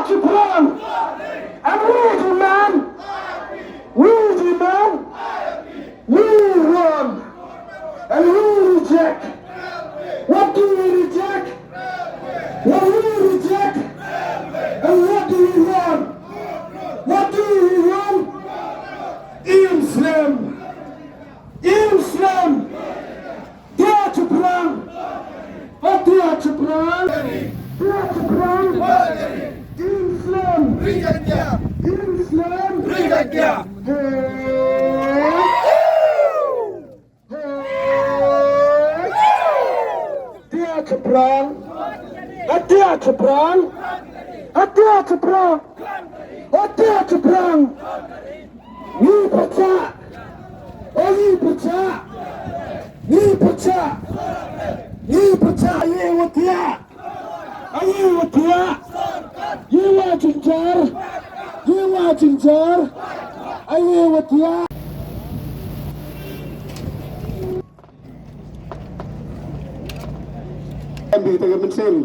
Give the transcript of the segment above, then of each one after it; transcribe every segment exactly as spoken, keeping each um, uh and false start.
Chaphrang. And we demand, we demand, we want, and we reject. What do we reject? What we reject? And what do we want? What do we want? Im slem. Im slem. Tiah Chaphrang. Tiah Chaphrang. Tiah Chaphrang. Im slem. Im slem. Hey. Hey. Tiah Chaphrang. Tiah Chaphrang. Tiah Chaphrang. Tiah Chaphrang. Ngi pyrshah. O ngi pyrshah. Ngi pyrshah. Ngi pyrshah ïa u tiah. Ïa u tiah. Ïa u jynjar. Ïa u jynjar. Ïa u tiah. Em bi te ka mynsiem.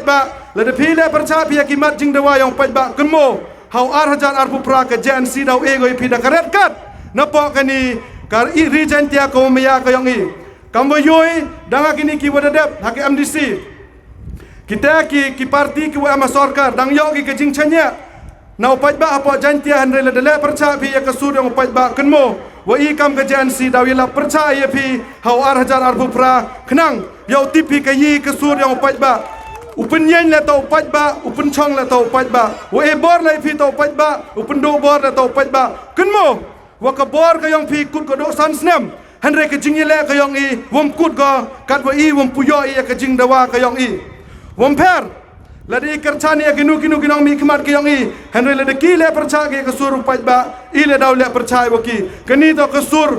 Ba, lada phi leh pyrshah phi ïa ki mat jingdawa ïong paidbah kynmaw. Ha u ar hajar arphew phra ka J N C daw e ko ïa phi da ka red card. Napoh kane ka ri Jaintia ka wa maya ka ïong i. Kam wa ïohi dang ha kine ki wa da dep ha ki M D C. Kita ki, ki parti ki wa em ha sorkar dang ïoh ki ka jingshaniah. Na u paidbah hapoh Jaintia hynrei lada leh pyrshah phi ïa ka sur ïong u paidbah kynmaw. Wa i kam ka J N C daw ïalap pyrshah ïa phi ha u ar hajar arphew phra khnang ïa u tip phi ka ïa ka sur ïong u paidbah. U pynïeng leh ta u paidbah, u pynshong leh ta u paidbah. Wa e bor leh phi ta u paidbah, u pynduh bor leh ta u paidbah. Kynmaw, wa ka bor ka ïong phi kut ka duh san snem. Hynrei ka jingïaleh ka ïong i, wam kut ka, kat wa i, wam pu ïoh i ïa ka jingdawa ka ïong i. Wam pher, lada i kyrchan ïa kino kino ki nongmihkhmat ka ïong i, hynrei lada ki leh pyrshah ki ïa ka sur u paidbah, i leh daw leh pyrshah wa ki. Kani to ka sur,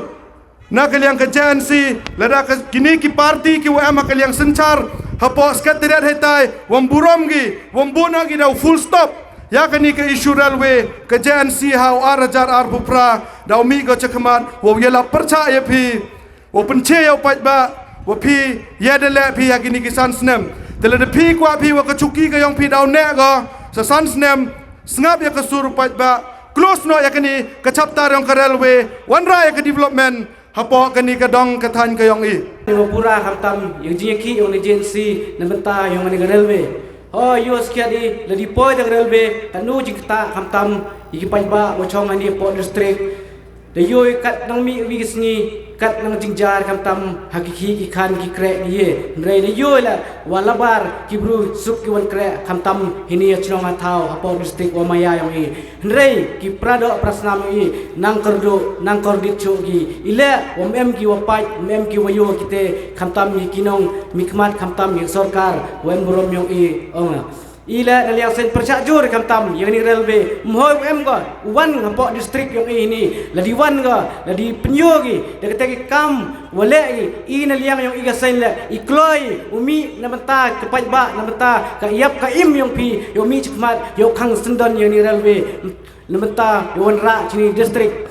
na ka liang ka J N C, lada ka kini ki parti ki wa em ha ka liang synshar, hapoh secretariat heitai, wam burom ki, wam bun ha ki daw full stop. Ïa kani ka issue railway, ka J N C ha u ar hajar arphew phra, daw mih ka chakhmat, wa ïalap pyrshah ïa phi, wa pynche ïa u paidbah, wa phi, ïa da leh phi ha kini ki san snem. Te lada phi kwah phi wa ka chuki ka ïong phi daw neh ka, sa san snem, sngap ïa ka sur u paidbah, close noh ïa kani ka chapter ïong ka railway, wanrah ïa ka development, hapoh kani ka dong ka thaiñ ka ïong i. Wa pura khamtam, ïa ka jingïakhih ïong ka J N C, na bynta ïong kani ka railway. Ho, ïoh skhiat i, lada i poi da ka railway, katno jingktah khamtam, ïa ki paidbah, wa chong hani hapoh district. Da ïoh kat nang mih wi ki sngi, kat nang jingjar khamtam, ha ki khih ki khan ki kreh ki ïe. Hynrei da ïoh la, wa labar, ki bru suk ki wan kreh, khamtam, hini ha chnong ha thaw, hapoh district wa maya ïong i. Hynrei, ki pradoh prasnam i, nang kyrduh, nang kyrdit chuh ki, i leh, wam em ki wa pait, wam em ki wa ïoh kite, khamtam ïa ki nongmihkhmat, khamtam ïa sorkar, wa em burom ïong i, ong. I leh na liang seng pyrshah jur khamtam, ïa kani railway, mhoi wa em ko, u wan hapoh district ïong i hini, lada i wan ko, lada i pynïoh ki, da kata ki kam, wa leh ki, i na liang ïong i ka seng leh, i kloi, u mih na bynta ka paidbah, na bynta ka ïap ka im ïong phi, ïong mih chakhmat, ïong khang syndon ïong ni railway, na bynta ïong wanrah chini district.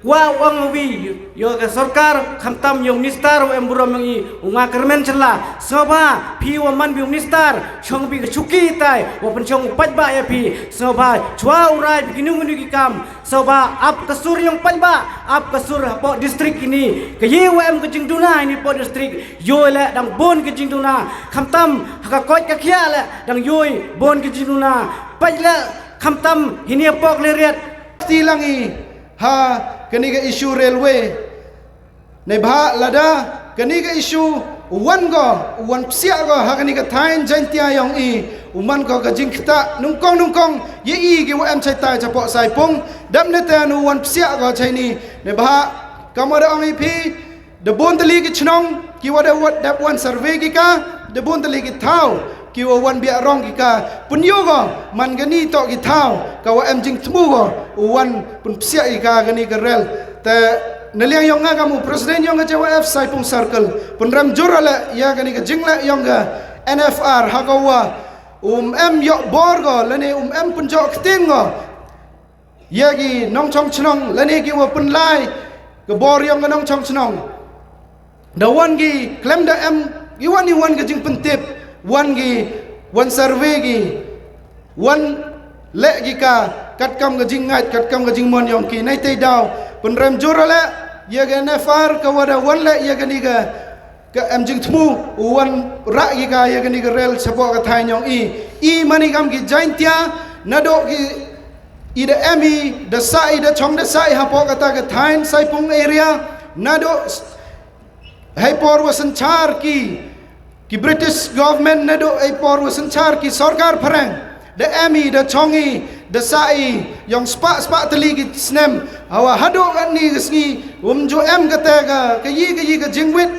Wa ong wi, ïong ka sorkar, khamtam ïong minister, wa em burom ïong i, u nga kyrmen chynla, sngewbha, phi wa man phi u minister, shong phi ka chuki tai, wa pynshong u paidbah ïa phi, sngewbha, chwa u rai phi kinu kinu ki kam, sngewbha ap ka sur ïong paidbah, ap ka sur hapoh district ini. Ka ïe wa em ka jingduna ini hapoh district. Ïoh leh dang bun ka jingduna. Khamtam ha ka koit ka khiah leh dang ïoh bun ka jingduna. Peit leh khamtam hini hapoh Khliehriat. Ti lang i ha kani ka issue railway. Neibhah lada kani ka issue u wan ko, u wan psiah ko ha kani ka thaiñ Jaintia ïong i, u man ko ka jingktah nyngkong nyngkong ïa i ki wa em chaitai chapoh Saipung, dap ne te u wan psiah ko chaini. Neibhah, kam wa da ong i phi, da bun tylli ki chnong ki wa da wat dap wan survey ki ka, da bun tylli ki thaw ki wa wan biah rong ki ka, pynïoh ko man kani toh ki thaw ka wa em jingthmu ko u wan pynpsiah i ka kani ka rel. Te na liang ïong nga kam u president ïong ka J Y F Saipung Circle, pynrem jur leh ïa kani ka jingleh ïong ka N F R ha ka wa um em ïoh bor ko lane um em pynjoh ktien ko ïa ki nongchong chnong lane ki wa pynlai ka bor ïong ka nongchong chnong. Da wan ki khlem da em, i wan i wan ka jingpyntip, wan ki, wan survey ki, wan leh ki ka katkam ka jingngeit, katkam ka jingmon yong ki. Neitei daw pynrem jur leh ïa ka NFR ka wa da wan leh ïa kani ka, ka em jingthmu u wan rah ki ka ïa kani ka rel shapoh ka thaiñ yong i. I mane kam ki Jaintia, naduh ki i da em i da sah i da chong da sah i hapoh kata ka thaiñ Saipung area, naduh hei por wa synchar ki, ki British government, naduh hei por wa synchar ki sorkar phareng, da em i da chong i da sah i yong spah spah tylli ki snem. Hawa haduh katni ka sngi um ju em kata ka, ka yi ka yi ka jingwit